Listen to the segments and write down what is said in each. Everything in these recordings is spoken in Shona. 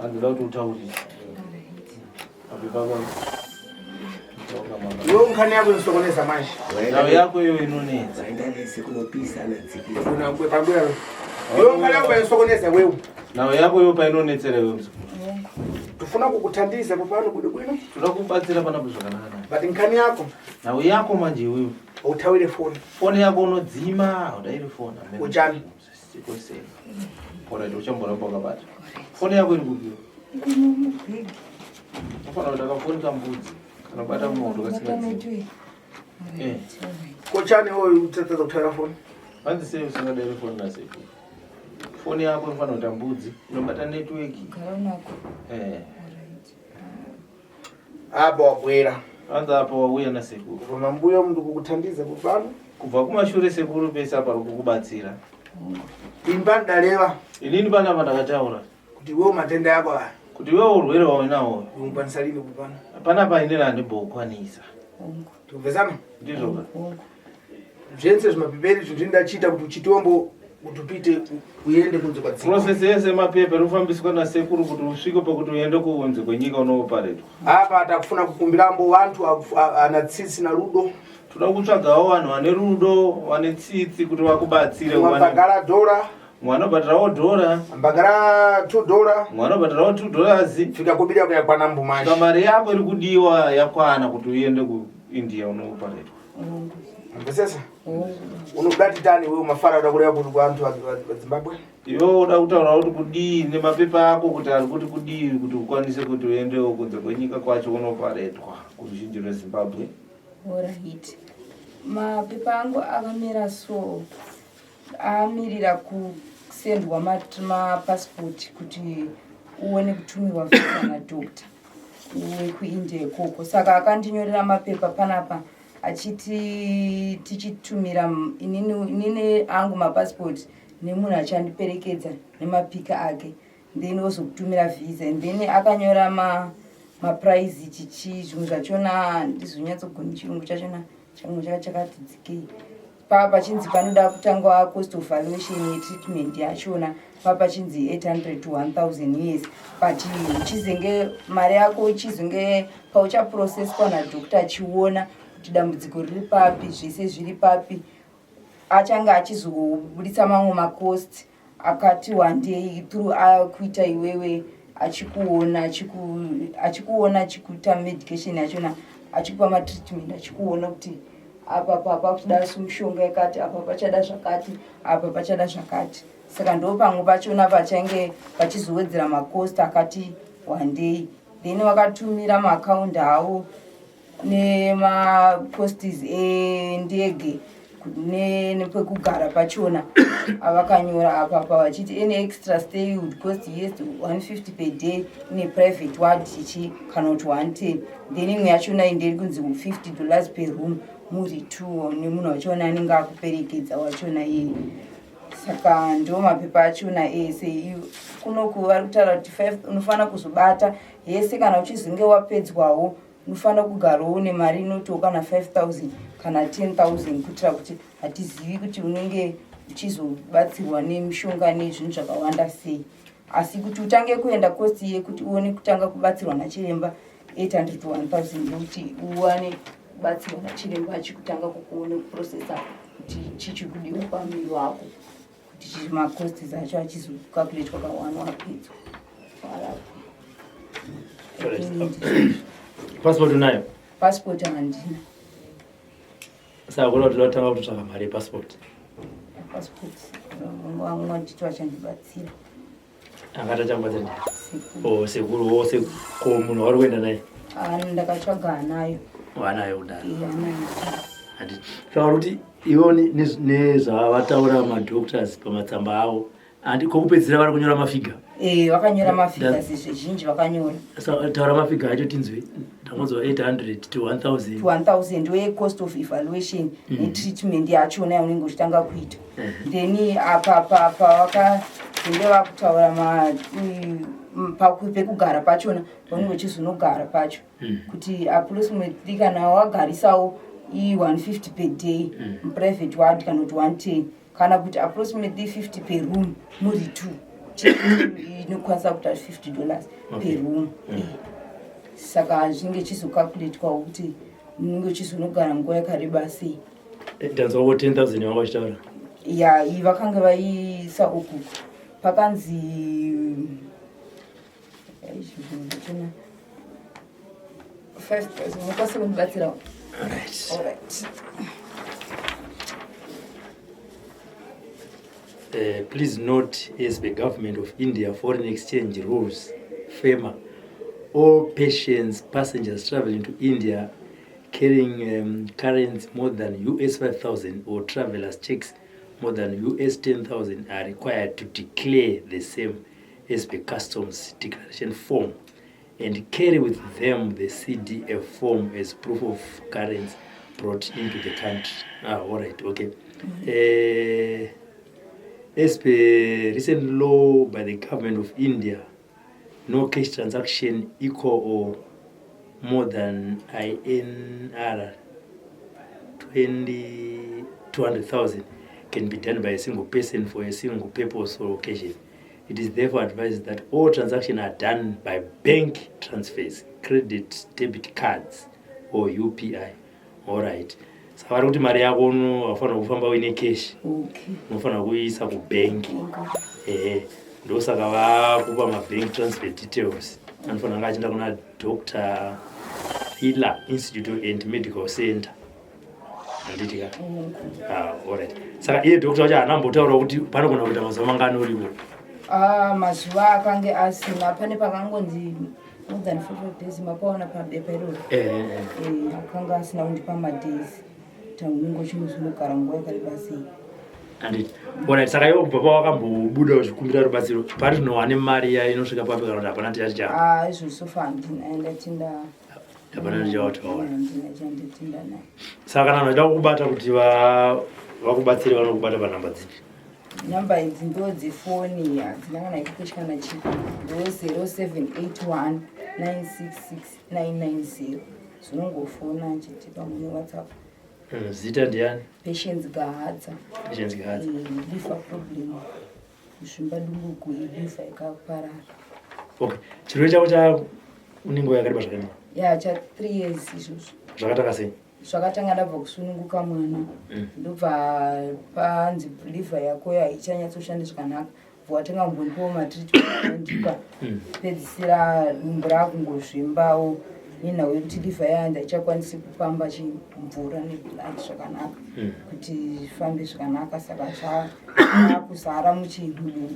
Handoda kuti utaurise. Mapepa ako. Iwe nkhani yako inosokoneza manje. Nhau yako iyo inonetsa. Vaenda vese kunopisa nadzikisa. Unangwe pambuya. Iwe nkhani yako inosokoneza wewe. Nhau yako iyo painonetsera iwe mzukuru. Tufuna kukuthandiza popano bwino bwino. Toda kubatsira panapo zvakanaka. But nkhani yako Nhau yako manje iwewe. utawire foni. Foni yako unodzima, udairi foni. Uchani? Siko sei. Alright, uchamboramba wakabata. Foni yako iri kupi? Unofanira kuti akafoni kambudzi kanobata moto kasingadzimi. Eh. Kochani wewe utatadza kutawira foni. Hanzi sei usingadairi foni nasekuru? Foni yako inofanira kuita mbudzi inobata network. Gara unako. Eh. Apa wabwera. Hanzi apa wauya nasekuru. Kubva mambuya mundu kukuthandiza popano. Kubva kumashure sekuru pese apa ari kukubatsira. Imba ndaleva Inini panapa ndakataura kuti wewe matenda yako aya kuti iwewe urwere wauinawo ukwanisa lini popano. panapa inini handimbokwanisa. Tikubvezana? Ndizvo ka? Zvense zvimapeperi zvinhu ndachita kuti uchitombo kuti upite uende kunze kwa dziko. Process yese yemapepa iri kufambiswa nasekuru kuti usvike pakuti uende kunze kwenyika unooparetwa. Apa takufuna kukumbirambo vantu ana tsitsi na rudo. Toda kutsvagawo vanhu vane rudo vane tsitsi kuti vakubatsire. Mwambagara dhora, Mumwe anobhadharawo dhora, ambagara $2, mumwe anobhadharawo $2. Fika kubiri yako yakwana mbumashi. Saka mari yako iri kudiwa yakwana kuti uende kuIndia unooparetwa. Mvesesa? Unoda titani wewe mafara uda kureva kuti kuvantu vaZimbabwe? Iwe uda kutaura kuti kudii nemapepa ako kuti ari kuti kudii kuti ukwanise kuti uendewo kunze kwenyika kwacho unoparetwa kuruzhinji rweZimbabwe. Alright. Mapepa angu akamira so amirira kusendwa mapasipoti kuti uone kutumirwa visa nadoctor wekuIndia ikoko. Saka akandinyorera mapepa panapa achiti tichitumira inini angu mapasipoti nemunhu achandiperekedza nemapika ake, then ozokutumira visa. And then akanyora maprice chichi zvimwe zvachona ndizonyatsogoni chirungu chachona chimwe chaka chakati dzikei. Pa pachinzi panoda kutangwa cost of valuation yetreatment yachona, pa pachinzi 800 to 1000 years, but uchizenge mari yako ichizenge pauchaprocesswa nadoctor achiona kuti dambudziko riri papi, zvese zviri papi, achange achizobuditsa mamwe macost akati wandei through akuita iwewe achikuona achikuona achikuita medication yachona, achikupa matreatment, achikuona kuti apa papa kuchida mushonga yakati, apa pachada zvakati, apa pachada zvakati. Saka ndo pamwe pachona pachange pachizowedzera macost akati wandei. Then vakatumira maakaundi avo nemacosts endege nepekugara pachona avakanyora apapa vachiti any extra stay would cost, yes, 150 per day in a private ward chichi kana kuti 110. Then imwe yachona inderi kunzi $50 per room muri two nemunhu wachona anenge akuperekedza wachona iye. Saka ndo mapepa achona ese. Kunoku vari kutaura kuti five unofanira kuzobata yese kana uchizonge wapedzwawo, unofanira kugarawo une mari inotiwo kana 5000 kana 10,000 kuitira kuti hatizivi kuti unenge uchizobatsirwa nemishonga nezvinhu zvakawanda sei. Asi kuti utange kuenda, cost yekuti uone kutanga kubatsirwa nachiremba 800 to 1000, nekuti uwane kubatsirwa nachiremba achikutanga kukuone kuprocessa kuti chichi kudiwa pamuviri wako, kuti macosts acho achizocalculatwa kawana wapedzwa warapwa. Passport unayo? Passport handina. Saka kuda kuti totanga kutotsvaka mari yepassport. Passport vamwe vachiti vachandibatsira. Akati achakubatsira ndi? O sekuru wose ko munhu wauri kuenda naye? Ah, ndakatsvaga anayo. Wanayo kudaro? Iye anayo. Handi taura kuti ivo nezvavataura madoctors pamatsamba avo, handi kokupedzisira vari kunyora mafiga? Eh, vakanyora mafigures zvizhinji vakanyora. Taura mafiga acho tinzwe. Ndakanzwa 800 to 1000. To 1000 wecost of evaluation netreatment yachona yaunenge uchitanga kuita. Then apa pavakazenge vakutaura pekugara pachona paunenge uchizonogara pacho kuti approximately kana wagarisawo i150 per day muprivate ward kana kuti 110 kana kuti approximately 50 per room muri two. Inokwanisa kuita 50 dollars per room. Saka zvinenge chizokakuletwawo kuti unenge uchizonogara nguva yakareba sei. Ndanzwa ko 10,000 yavanga vachitaura. Ya, iyi vakanga vaisa uku pakanzi 5,000. Mukwanise kundibatsirawo? Alright. Alright. Please note, as the government of India foreign exchange rules, FEMA, all patients, passengers traveling to India carrying currency more than US 5,000 or travelers checks more than US 10,000 are required to declare the same as per customs declaration form and carry with them the CDF form as proof of currency brought into the country. Ah, all right, okay. As per recent law by the government of India, no cash transaction equal or more than INR 20 200,000 can be done by a single person for a single purpose or occasion. It is therefore advised that all transactions are done by bank transfers, credit, debit cards or UPI. All right. Saka vari kuti mari yako unofanira kufamba uine cash. Unofanira kuiisa kubank. Ehe. Ndosaka vakupa mabank transfer details. Anofanira kunge achienda kuna Dr. Hila Institute and Medical Center. Handiti ka? Ah, alright. Saka iye doctor wacho haana kumbotaura kuti panogona kuita mazuva mangani uripo? Ah, mazuva akange asina, pane pakangonzi more than 45 days, mapaona pabepa iroro. Akanga asina kundipa madays kuti unenge uchinozonogara nguva yakareba sei. Handiti. Alright, saka iwe kubva pawakambobuda uchikumbira rubatsiro, pari zvino wane mari iya inosvika papi kana kuti hapana chati chako? Ah, izvo sofa handina, ndatinda. Hapana chawataura. Handina chandatinda naye. Saka kana vanhu vachida kukubata kuti vakubatsire vanokubata panhamba dzipi? Namba idzi ndo dzefoni, hadzina kana ikukeshi kana chii, ndo 0781 966 990. Zvinongofona chete pamwe neWhatsApp. Zita ndiani? Patience Gahadza. Patience Gahadza. Liver problem, kuzvimba dumbu, iliver ikaparara. Okay. Chirwere chako cha une nguva yakareba zvakadii? Ya, cha 3 years izvozvo. Zvakatanga sei? Zvakatanga ndabva kusununguka mwana. Ndobva panzi liver yako haichanyatsoshandi zvakanaka, bva watanga kumbondipawo matreatment andipa. Pedzisira dumbu rakungozvimbawo nenhau yekuti liver yayanzi haichakwanisi kupamba chimvura neblood zvakanaka kuti zvifambe zvakanaka, saka zvakuzara muchidumbu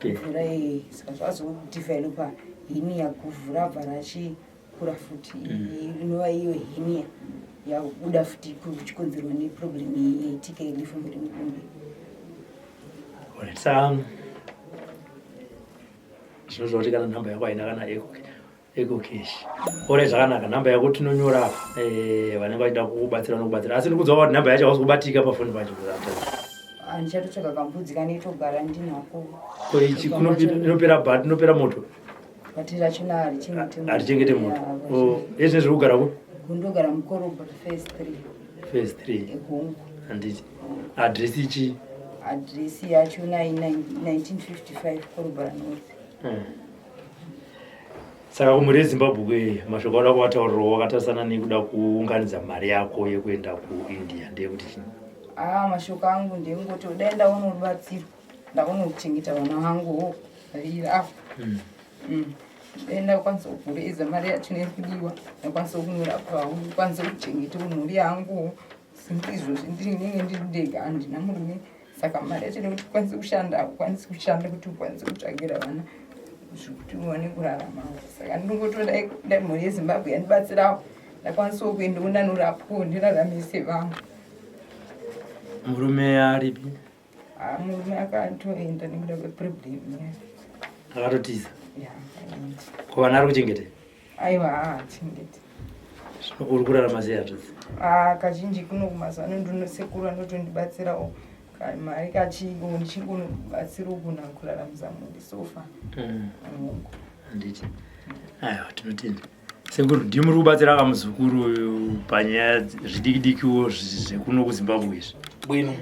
mvura iyi, saka zvazodevelopa hernia, guvhu rabva rachikura futi, inova iyo hernia yabuda futi kuchikonzerwa neproblem iyi yaitika yeliver muri mudumbu. Alright, saka zvinozva kuti kana nhamba yako haina kana ecocash. Alright, zvakanaka, nhamba yako tinonyora apa. Vanenge vachida kukubatsira vanokubatsira, asi ndikuudza kuti nhamba yacho hausi kubatika pafoni pacho. Handichatotsvaga kambudzi kanetogara ndinako. Ko ichi inopera bhati, inopera moto? Bhatiri rachona harichengete moto. Harichengete moto. Oh, ezvine zviri kugara ku? Kundogara muKorobha phase 3. Phase 3. Ehongu. Handiti. Adresi ichi? Adresi yachona i1955 Korobha North. Saka kumhuri yeZimbabwe, mashoko auda kuvataurirawo wakatarisana nekuda kuunganidza mari yako yekuenda kuIndia ndeyekuti chii? Ah, mashoko angu ndeyekungoti dai ndaona rubatsiro, ndaona kuchengeta vana vangu vaviri ava. Dai ndakwanisa kureza mari yacho iri kudiwa, ndakwanisa kunorapwawo, ndikwanisa kuchengetawo mhuri yangu. Izvozvi ndinenge ndiri ndega, handina murume, saka mari yacho nekuti ukwanise kushanda, haukwanisi kushanda kuti ukwanise kutsvagira vana zvekuti uwane kuraramawo. Saka ndinongotoda dai mhuri yeZimbabwe yandibatsirawo, ndakwanisawo kuendawo ndanorapwawo, ndiraramise vamwe. Murume aripi? Ah, murume akatoenda nekuda kweproblem iya. Akatotiza? Ya, akaenda. Ko vana ari kuchengeta? Aiwa, haachengeti. Uri kurarama sei, hanzvadzi? Ah, kazhinji kuno kumazuva ano ndinosekuru anotondibatsirawo mari kachingo, ndichingonobatsirawo kuna kuraramisa mhuri sofa. Handiti. Aiwa, tinotenda sekuru. Ndimi muri kubatsira kamuzukuru uyu panyaya zvidiki dikiwo zvekuno kuZimbabwe izvi? Bwino,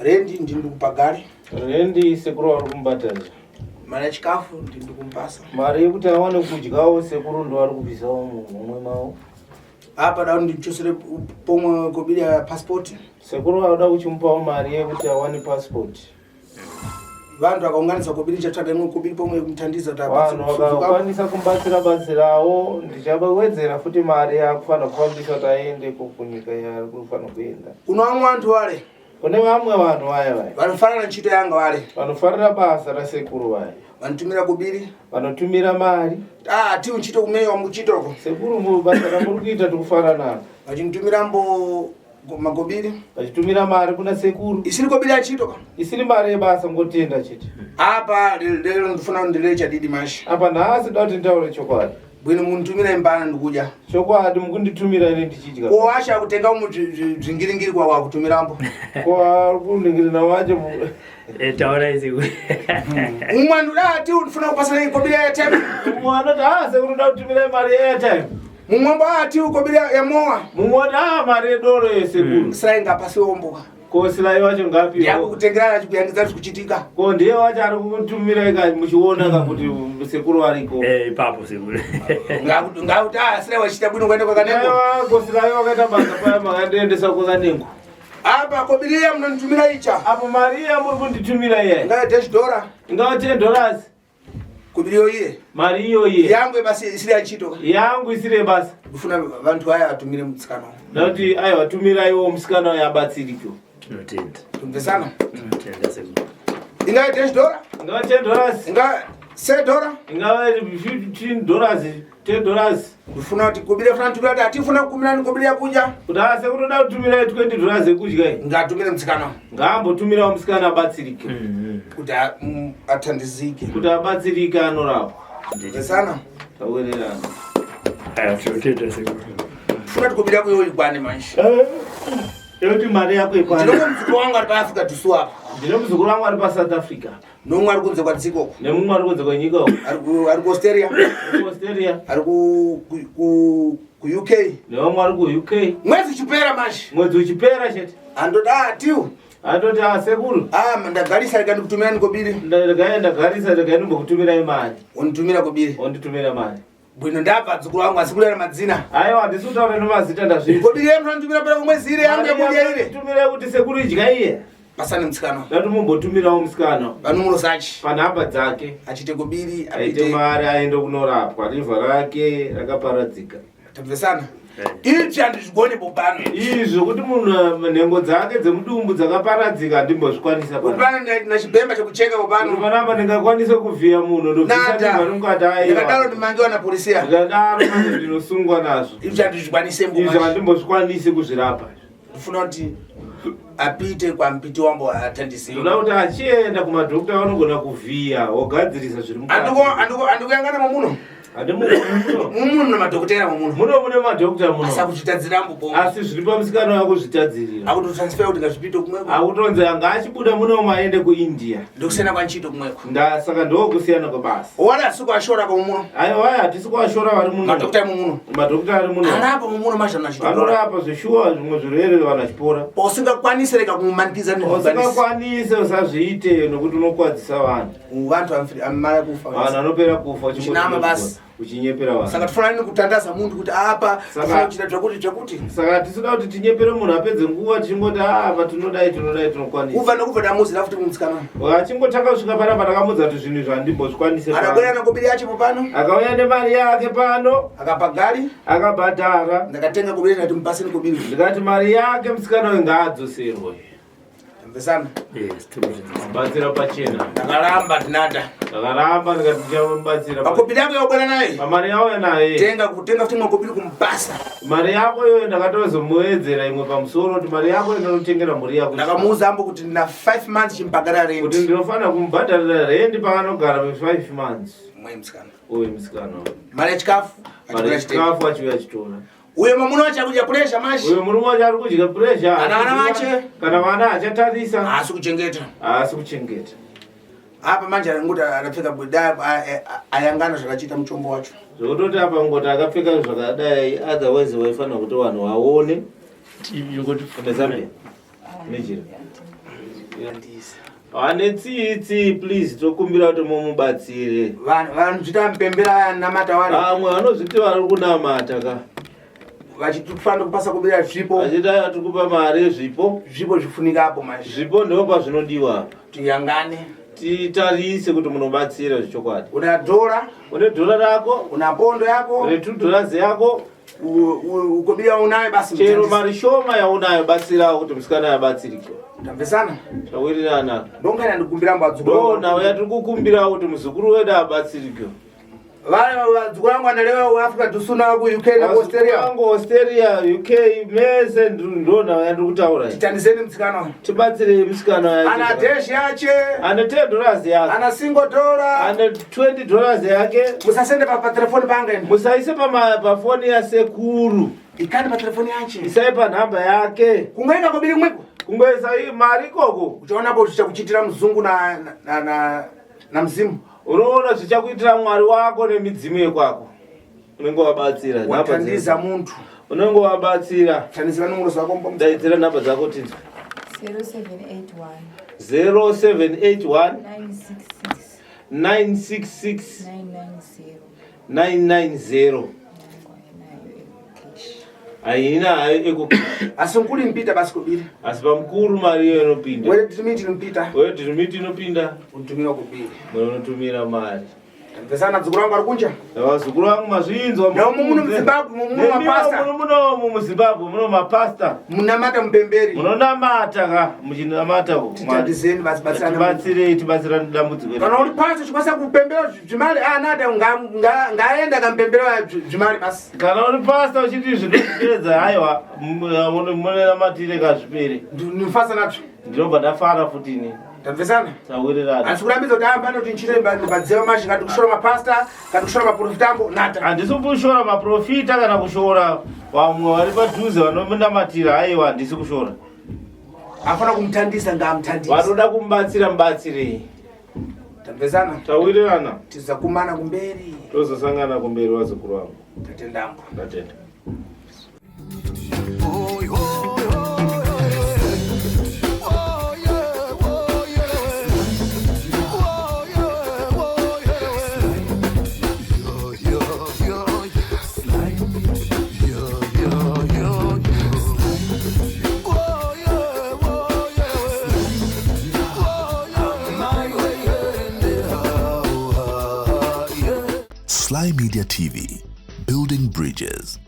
rendi ndindikupagale. Rendi sekuru vari kumubhadharira. Mari yechikafu ndiri kumupasa. Mari yekuti awane kudyawo sekuru ndo vari kubvisawo muhomwe mavo. Apa da ndichosere pomwe kobiri ya passport. Sekuru vanoda kuchimupawo mari yekuti awane passport. Vantu vakaunganidza kobiri ndichatsvaga imwe kobiri pomwe yekumuthandiza kuti Vanhu vakakwanisa kumubatsira batsirawo ndichavawedzera futi mari yakufanira kufambisa kuti aende kunyika yaari kufanira kuenda. Kuno vamwe vantu vale. Kune vamwe vanhu vaya vaya. Vanofarira ntchito yanga vale. Vanofarira basa rasekuru vaya. Vanotumira kobiri. Vanotumira mari. Ah, ti ntchito kumeyo muchitoko. Sekuru basa ramuri kuita tikufara naro. Vachinitumira mbo makobiri. Vachitumira mari kuna sekuru. Isiri kobiri yachito. Isiri mari yebasa ngotenda chete. Apa lero ndifuna ndilele chadidi mashi. Apa nhasi da kuti nditaure chokwadi. Bwino munitumira imbana ndikudya. Chokwadi mukunditumira ini ndichidya. Ko washa kutenga umu zvingiringiri kwa wakutumirambo. Ko ari kuningirina wacho. Eh, taura izi. Umwe anoda ati unofuna kupasana kobiri ya airtime. Mumwe anoti ah sekuru ndoda kutumira mari ya airtime. Mumwe mbo ati ukobiri ya mowa. Mumwe ati ah mari yedoro yesekuru. Sirai ngapasi omboka. Ko Silai wacho ngapi? Ndiyakukutengera achikuyangidza zviri kuchitika. Ko ndiye wacho ari kutumirai ka muchiona ka kuti sekuru variko. Eh, ipapo sekuru. Ngakuti ngakuti ah Silai wachiita bwino kuenda kwakanengo. Aiwa ko Silai wakaita basa paya makandiendesa kwakanengo. Apa kobiriya munonditumira icha. Apo mari iya muri kunditumira iye. Ingava 10 dollar. Ingava 10 dollars. Kobiriyo iye. Mari iyo iye. Yangu yebasa isiri yachito. Yangu isiri yebasa. Ndifuna vantu vaya vatumire musikana. Ndakuti aiwa tumiraiwo musikana uyo abatsirike. Tinotenda. Tumvesana. Tinotenda sekuru. Ingava 10 dollar. Ingava 10 dollars. Ingava 7 dollar. Ingava 15 dollars. 10 dollars. Ndifuna kuti kobiriya funa tumira kuti atifuna kukumira kobiriya kudya. Kuti ase kutoda kutumira 20 dollars ekudya iyi. Ngatumire musikana. Ngaambotumirawo musikana abatsirike. Kuti atandizike. Kuti abatsirike anorapwa. Tumvesana. Tawirirana. Aya tinotenda sekuru. Funa kuti kobiriya kuyo ikwane manje. Yoti mari yako ikwane. Ndine muzukuru wangu ari paAfrica tusu apa. Ndine muzukuru wangu ari paSouth Africa. Nomumwe ari kunze kwadziko uko. Nemumwe ari kunze kwenyika uko. Ari kuAustralia. Ari kuAustralia. Ari kuUK. Nevamwe ari kuUK. Mwedzi uchipera manje. Mwedzi uchipera chete. Andoda atiwo. Andoti ah sekuru. Ah ndagarisa rega ndikutumira ndikobiri. Ndagaya ndagarisa rega ndimbokutumirai mari. Onditumira kobiri. Onditumira mari. Bwino ndabva dzukuru wangu asi kurera madzina. Aiwa handisi kutaura nemazita ndazvinzwa. Kobiri yemwana nditumira pera kumwedzi ire yangu yekudya ire. Tumira kuti sekuru idya iye. Pasane musikana. Ndati mumbotumirawo musikana. Panumuro zachi. Panhamba dzake. Achite kobiri aite mari aende kunorapwa rivha rake rakaparadzika. Tabvesana. Izvi handizvigone bopano. Izvi zvekuti munhu nhengo dzake dzemudumbu dzakaparadzika handimbozvikwanisa pano. Kupana nachibhemba chekucheka bopano. Panapa ndingakwanisa kuvhiya munhu ndobvisa rivha rimukati aiwa. Ndikadaro ndimangiwa napolisiya. Ndikadaro manje ndinosungwa nazvo. Izvi handizvikwanise mboma. Izvi handimbozvikwanisi kuzvirapa. Ndifuna kuti apite kwampiti wambo atandisiwe. Ndoda kuti achienda kumadhokta vanogona kuvhiya wogadzirisa zviri mukati. Andikuyangana mumuno. Mumuno madhokotera mumuno. Muno mune madhokta muno. Asi akuzvitadzira mbo. Asi zviri pamusikana wakuzvitadzirira. Akutotransfer kuti ngazvipite kumweko. Akutonzi anga achibuda muno aende kuIndia. Ndokusiyana kwanchito kumweko. Nda saka ndokusiyana kwebasa. Wala asi kuashora kwamuno. Aiwa hatisi kuashora vari muno. Madhokta muno. Madhokta ari muno. Arapa muno mazha nachipora. Vanorapa zveshuwa zvimwe zvirwere vanhu vachipora. Usingakwanise rega kumumanikidza Usingakwanise usazviite nokuti unokwadzisa vanhu. Vantu amara kufa. Vanhu vanopera kufa uchinama basi. Uchinyepera vanhu. Saka tifanira kutandaza muntu kuti apa saka kuchita zvakuti zvakuti. Saka tisida kuti tinyepere munhu apedze nguva tichingoti ah apa tinodai tinodai tinokwanisa. Kubva nokubva ndamuzira futi mumusikana. Achingotanga kusvika panapa ndakamudza kuti zvinhu izvi handimbozvikwanise. Akauya nakobiri yacho pano. Akauya nemari yake pano. Akapagari. Akabhadhara. Ndakatenga kobiri ndikati mupaseni kobiri. Ndikati mari yake musikana uyu ngaadzoserwe. Mvesana. Yes, batsira pachena. Ndakaramba tinada. Ndakaramba ndikati ndichamubatsira. Pakobiri yako yaubwera naye. Pamari yauya naye. Tenga kutenga futi makobiri kumupasa. Mari yako iyoyo ndakatozomuwedzera imwe pamusoro kuti mari yako ndinotengera mhuri yako. Ndakamuudza ambo kuti ndina 5 months chimbhadhara rent. Kuti ndinofanira kumubhadharira rent paanogara 5 months. Mwe musikana. Uyu musikana. Mari yechikafu. Mari yechikafu achiuya achitora. Uyo murume wacho ari kudya pressure manje. Uyo murume wacho ari kudya pressure. Kana vana vache. Kana vana achatarisa. Haasi kuchengeta. Haasi kuchengeta. Apa manje angoti akapfeka buda ayangana zvakachiita muchombo wacho. Zvekutoti apa ngoti akapfeka zvakadai otherwise waifanira kuti vanhu vaone. Une Zambia. Nejira. Vane tsitsi please tokumbira kuti mumubatsire. Vanhu vanozvita mupembera vaya namata wani. Vamwe vanozviti vari kunamata ka. Vachitifanira kupasa kubira zvipo. Vachiti tiri kupa mari yezvipo. Zvipo zvifunika apo manje. Zvipo ndipo pazvinodiwa apa. Tiyangane. Titarise kuti munobatsira zvechokwadi. Una dhora. Une dhora rako. Una pondo yako. Une $2 yako. Ukobira unayo basi. Chero mari shoma yaunayo batsirawo kuti musikana yabatsirike. Tamvesana. Tawirirana. Ndongana ndikumbira mbadzukuru. Ndo nawe yatiri kukumbirawo kuti muzukuru wedu abatsirike. Vadzukuru vangu vanalewa kuAfrica do Sul na kuUK na kuAustralia. Vangu Australia, UK mese ndo nawe yandiri kutaura. Titandiseni musikana uyu. Tibatsirei musikana uyu. Ana dash yache. Ane $10 yake. Ana single dollar. Ane $20 yake. Musasende pa telefoni panga imi. Musaise pa foni yasekuru. Ikani pa telefoni yache. Isai panhamba yake. Kungaenda kubiri mweko. Kungoisa mari ikoko. Uchaonapo zvichakuchitira muzungu na mzimu. Unoona zvichakuitira Mwari wako nemidzimu yekwako. Unenge wabatsira. Watandiza muntu. Unenge wabatsira. Tandizira nungo zako mbom. Daidzira nhamba dzako tinzwe. 0781 0781 966 966 990. 990. Haina hayo eko. Asi nkuli mpita basi kubiri. Asi pamukuru mari iyo inopinda. Wele timiti inopita. Wele timiti inopinda. Unotumira kubiri. Unotumira mari. Tamvesana dzukuru vangu vari kunja. Vazukuru vangu mazvinzwa. Nemo muno muZimbabwe muno mapasta. Muno muZimbabwe muno mapasta. Munamata mupemberi. Munonamata ka muchinamata ko. Titandizeni basi batsirana. Tibatsirei tibatsirane dambudziko. Kana uri pastor chikwanisa kupembera zvimari anada ngaenda kampembera zvimari basi. Kana uri pastor uchiti zvinopedza haiwa munenamatire kazvipere. Ndinofasa nazvo. Ndinobva ndafara futi ini. Tamvesana? Tawirirana. Handisi kurambidza kuti amba anoti nchire mbadziva mazhi ngati kushora mapasta, ngati kushora maprofita ambo nata. Handisi kushora maprofita kana kushora vamwe vari padhuze vanonamatira haiwa handisi kushora. Afana kumutandisa ngaamutandise. Vanoda kumubatsira mubatsirei. Tamvesana? Tawirirana. Tizakumana kumberi. Tozosangana kumberi vazukuru vangu. Tatenda angu. Tatenda. Slymedia TV, building bridges.